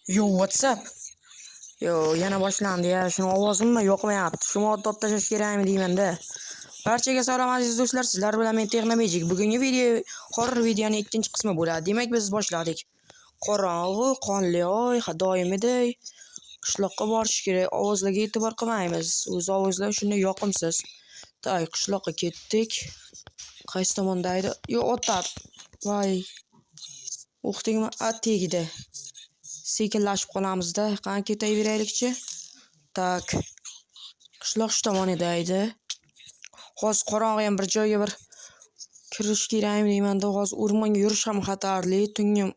Yo, what's up? Yo, yana boshlandi ya. Shuni ovozimmi yoqmayapti. Shu modda olib tashlash kerakmi deyman-da. Barchaga salom aziz do'stlar, sizlar bilan men Texnomagic. Bugungi video horror videoning ikkinchi qismi bo'ladi. Demak, biz boshladik. Qorong'u, qonli oy, doimidek qishloqqa borish kerak. Ovozlarga e'tibor qilmaymiz. O'zi ovozlar shunday yoqimsiz. Tay, qishloqqa ketdik. Qaysi tomonda edi? Yo, otlar. Voy. O'qdingmi? A tegdi. Sekinlashib qolamizda. Qani ketaveraylikchi. Tak. Qishloq shu tomonida edi. Hozir qorong'i ham bir joyga bir kirish kerakmi deymanda. Hozir o'rmonga yurish ham xatarli. Tungi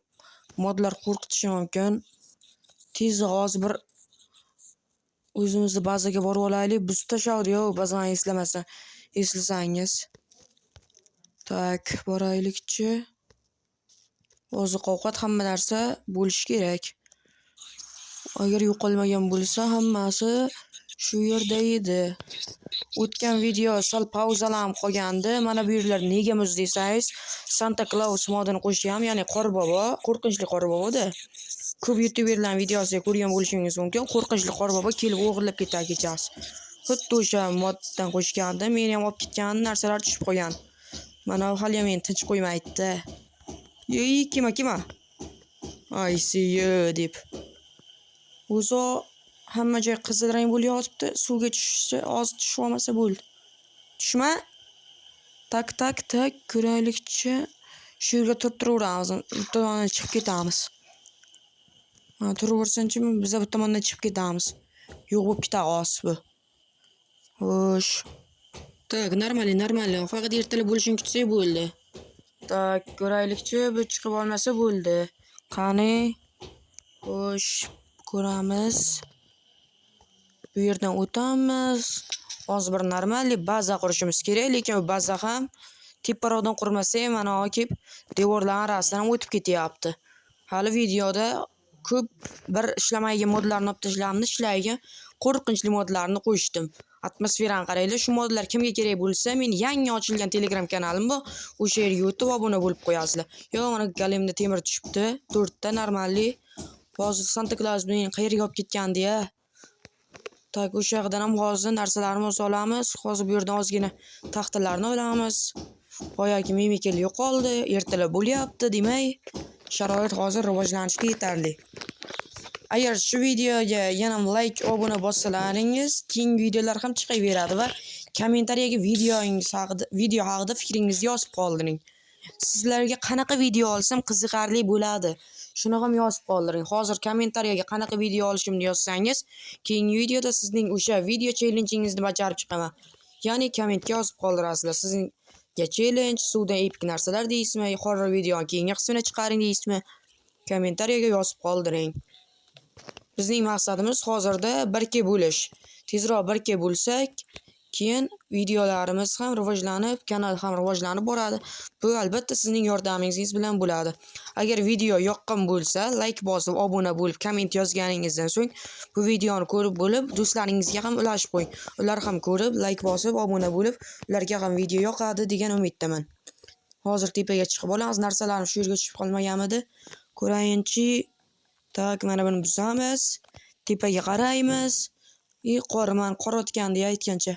modlar qo'rqitishi mumkin. Tez hozir bir o'zimizni bazaga borib olaylik. Buzib tashladi-yu, bazani eslamasa, eslasangiz. Tak, boraylikchi. Oziq-ovqat hamma narsa bo'lishi kerak. Agar yo'qolmagan bo'lsa, hammasi shu yerda edi. O'tgan video sal pauzalanib qolgandi. Mana bu yerlar nega muz desangiz, Santa Claus modini qo'shgan, ya'ni Qorbobo, qo'rqinchli Qorbobo-da. Ko'p youtuberlarning videosida ko'rgan bo'lishingiz mumkin. Qo'rqinchli Qorbobo kelib o'g'irlab ketadi kechasi. Xuddi o'sha moddan qo'shgandi, meni ham olib ketgan narsalar tushib qolgan. Mana hali ham meni tinch qo'ymaydi. Ey, kima kima? I see you deb. O'zi hamma joy qizil rang bo'lib yotibdi. Suvga tushsa, hozir tushib olmasa bo'ldi. Tushma. Tak, tak, tak, ko'raylikchi. Shu yerga turib turaveramiz. Bu tomondan chiqib ketamiz. Mana turaversinchi, biz bu tomondan chiqib ketamiz. Yo'q bo'lib ketadi hozir bu. Xo'sh. Tak, normal, normal. Faqat ertalab bo'lishini kutsak bo'ldi. Tak, ko'raylikchi, bu chiqib olmasa bo'ldi. Qani? Xo'sh, ko'ramiz. Bu yerdan o'tamiz. Hozir bir normal baza qurishimiz kerak, lekin bu baza ham teparoqdan qurmasak, mana kelib devorlar orasidan o'tib ketyapti. Hali videoda ko'p bir ishlamaydigan modlarni olib tashlabmiz, ishlaydigan qo'rqinchli modlarni qo'shdim. Atmosferani qaranglar, shu modlar kimga kerak bo'lsa, men yangi ochilgan Telegram kanalim bor, o'sha yerga o'tib obuna bo'lib qo'yasizlar. Yo, mana galimda temir tushibdi, 4 ta normalli. Hozir Santa Claus meni qayerga olib ketgandi-ya? Tak, o'sha yoqdan ham hozir narsalarimizni olamiz. Hozir bu yerdan ozgina taxtalarni olamiz. Boyagi mimikel yo'qoldi, ertalab bo'lyapti, demak, sharoit hozir rivojlanishga yetarli. Agar shu videoga yana like, obuna bossalaringiz, keyingi videolar ham chiqaveradi va kommentariyaga videongiz haqida, video haqida fikringizni yozib qoldiring. Sizlarga qanaqa video olsam qiziqarli bo'ladi? Shuni ham yozib qoldiring. Hozir kommentariyaga qanaqa video olishimni yozsangiz, keyingi videoda sizning o'sha video challengingizni bajarib chiqaman. Ya'ni kommentga yozib qoldirasizlar. Sizga challenge, suvdan epik narsalar deysizmi, horror videoni keyingi qismini chiqaring deysizmi? Kommentariyaga yozib qoldiring. Bizning maqsadimiz hozirda 1K bo'lish. Tezroq 1K bo'lsak, keyin videolarimiz ham rivojlanib, kanal ham rivojlanib boradi. Bu albatta sizning yordamingiz bilan bo'ladi. Agar video yoqqan bo'lsa, like bosib, obuna bo'lib, komment yozganingizdan so'ng bu videoni ko'rib bo'lib, do'stlaringizga ham ulashib qo'ying. Ular ham ko'rib, like bosib, obuna bo'lib, ularga ham video yoqadi degan umiddaman. Hozir tepaga chiqib olamiz. Narsalarim shu yerga tushib qolmaganmidi? Ko'rayinchi. Tak, mana buni buzamiz. Tepaga qaraymiz. I qor, man qor o'tgandi aytgancha.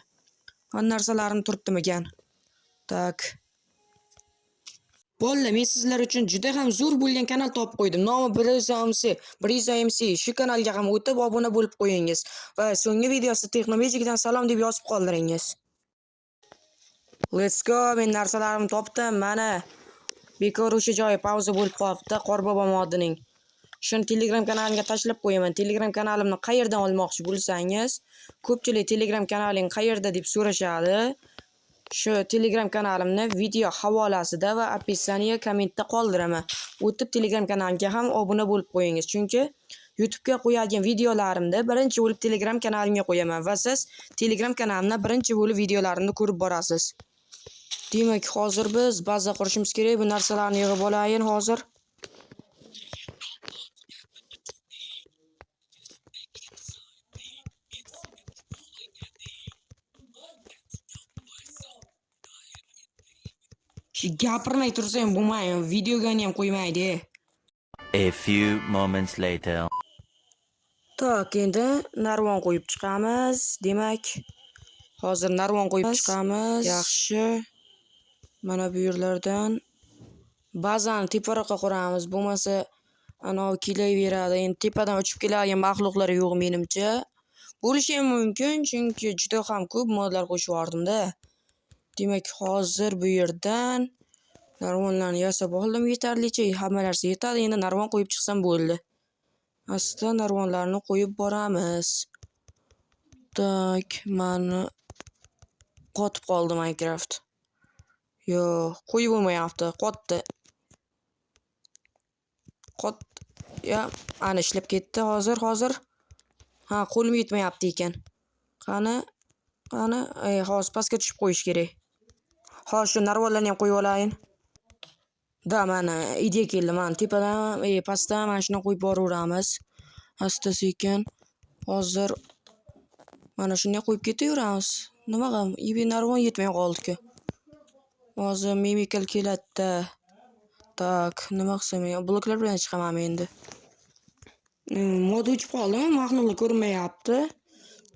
Mana narsalarim turibdimikan? Tak. Bolalar, men sizlar uchun juda ham zo'r bo'lgan kanal topib qo'ydim. Nomi Briza MC, Briza MC. Shu kanalga ham o'tib obuna bo'lib qo'yingiz va so'nggi videosi Texnomagicdan salom deb yozib qoldiringiz. Let's go, men narsalarimni topdim. Mana bekor o'sha joyi pauza bo'lib qolibdi Qorbobo modining. Shuni Telegram kanalimga tashlab qo'yaman. Telegram kanalimni qayerdan olmoqchi bo'lsangiz, ko'pchilik Telegram kanaling qayerda deb so'rashadi. Shu Telegram kanalimni video havolasida va описание kommentda qoldiraman. O'tib Telegram kanalimga ham obuna bo'lib qo'yingiz, chunki YouTube'ga qo'yadigan videolarimni birinchi bo'lib Telegram kanalimga qo'yaman va siz Telegram kanalimda birinchi bo'lib videolarimni ko'rib borasiz. Demak, hozir biz baza qurishimiz kerak. Bu narsalarni yig'ib olayin hozir. Shu gapirmay tursam bo'lmaydi, videoga ham qo'ymaydi. A few moments later. Так, endi narvon qo'yib chiqamiz. Demak, hozir narvon qo'yib chiqamiz. Yaxshi. Mana bu yerlardan bazani teparoqqa quramiz. Bo'lmasa anavi kelaveradi. Endi tepadan uchib keladigan maxluqlar yo'q menimcha. Bo'lishi ham mumkin, chunki juda ham ko'p modlar qo'shib yubordim-da. Demak, hozir bu yerdan narvonlarni yasab oldim yetarlicha. Hamma narsa yetadi. Endi narvon qo'yib chiqsam bo'ldi. Asta narvonlarni qo'yib boramiz. Так, mani qotib qoldi Minecraft. Yo'q, qo'yib bo'lmayapti, qotdi. Qot ya, ana ishlab ketdi hozir, hozir. Ha, qo'lim yetmayapti ekan. Qani, qani, hozir pastga tushib qo'yish kerak. Hozir shu narvonlarni ham qo'yib olayin. Да, mana ideya keldi. Mana tepadan, pastdan mana shuni qo'yib boraveramiz. Asta sekin. Hozir mana shunday qo'yib ketaveramiz. Nima g'am, ibi narvon yetmay qoldi-ku. Hozir mimikal keladi-da. Так, nima qilsam, bloklar bilan chiqaman endi. Mod o'chib qoldimi? Maxluqlar ko'rinmayapti.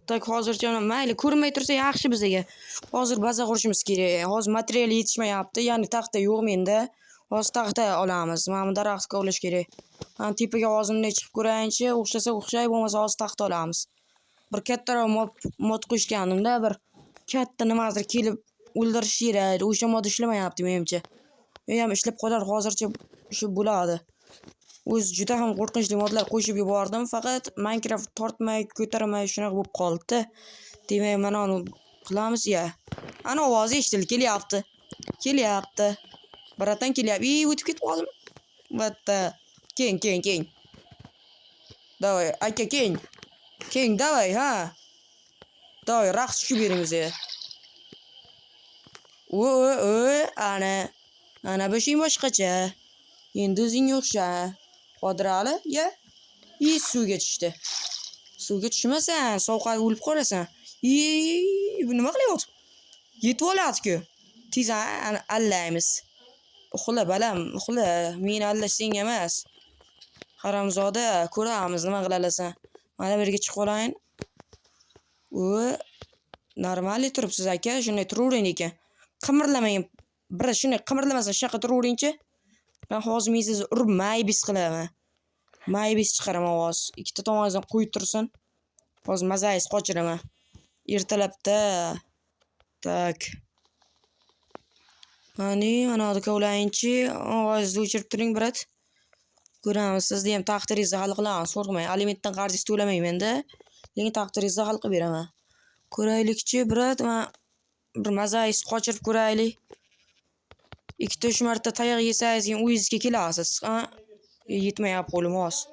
Так, hozircha mayli, ko'rinmay tursa yaxshi bizga. Hozir baza qurishimiz kerak. Hozir material yetishmayapti, ya'ni taxta yo'q menda. Hozir taxta olamiz. Mana bu daraxtga olish kerak. Mana tepaga hozir bunday chiqib ko'rayinchi, o'xshasa o'xshay, bo'lmasa hozir taxta olamiz. Bir kattaroq mod qo'shganimda bir katta nimadir kelib o'ldirish kerak. O'sha mod ishlamayapti menimcha. U ham ishlab qolar, hozircha shu bo'ladi. O'zi juda ham qo'rqinchli modlar qo'shib yubordim, faqat Minecraft tortmay, ko'tarmay shunaqa bo'lib qoldi. Demak, mana uni qilamiz ya. Ana ovozi eshitildi, kelyapti. Kelyapti. Братан kelyapti. Ey, o'tib ketib qoldim. Bitta. Keng, keng, keng. Давай, aka, keng. Keng, давай, ha. Давай, raqs tushib bering bizga. O, o, o, ana. Ana bu ishing boshqacha. Endi o'zingga o'xsha. Qodirali, ya. I suvga tushdi. Suvga tushmasan, sovqotib o'lib qolasan. I bu nima qilyapti? Yetib oladi-ku. Tez allaymiz. Uxla balam, uxla. Meni allash senga emas. Haromzoda, ko'ramiz nima qila olasan. Mana bu yerga chiqib olayin. U нормальный turibsiz aka, shunday turavering ekan. Qimirlamang. Bir shunday qimirlamasdan shu yoqqa turaveringchi. Men hozir men sizni urib maybis qilaman. Maybis chiqaraman hozir. Ikkita tomoningizdan qo'yib tursin. Hozir mazangizni qochiraman. Ertalabda. Так. Qani, mana bu kovlayinchi. Ovozingizni o'chirib turing, брат. Ko'ramiz, sizni ham taqdiringizni hal qilamiz, qo'rqmang. Alimentdan qarzingizni to'lamayman-da, lekin taqdiringizni hal qilib beraman. Ko'raylikchi, брат, man bir mazangizni qochirib ko'raylik. Ikkita uch marta tayoq yesangiz, keyin uyingizga kelasiz. Ha? Yetmayapti qo'lim hozir.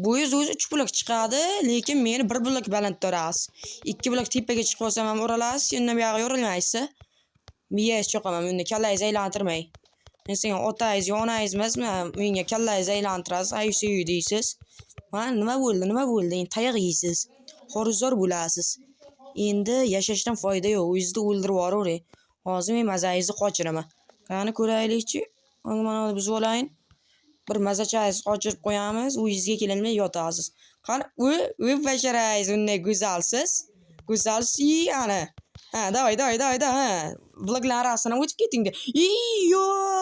Bo'yingiz o'zi 3 blok chiqadi, lekin meni 1 blok baland turasiz. 2 blok tepaga chiqib olsam ham uralasiz, undan buyog'iga urilmaysiz. Miyangiz cho'qaman, unda kallangizni aylantirmang. Men senga otangiz yo onangiz emasman, menga kallangizni aylantirasiz, ayu deysiz. Mana nima bo'ldi, nima bo'ldi? Endi tayoq yeysiz. Xorizor bo'lasiz. Endi yashashdan foyda yo'q, o'zingizni o'ldirib yuboravering. Hozir men mazangizni qochiraman. Qani ko'raylikchi. Hozir mana buni buzib olayin. Bir mazachasiz qochirib qo'yamiz, uyingizga kelolmay yotasiz. Qani, u basharangiz unday go'zalsiz. Go'zalsiz, ana. Ha, давай, давай, давай, давай, ha. Bloklar orasidan o'tib keting. Ey, yo'q.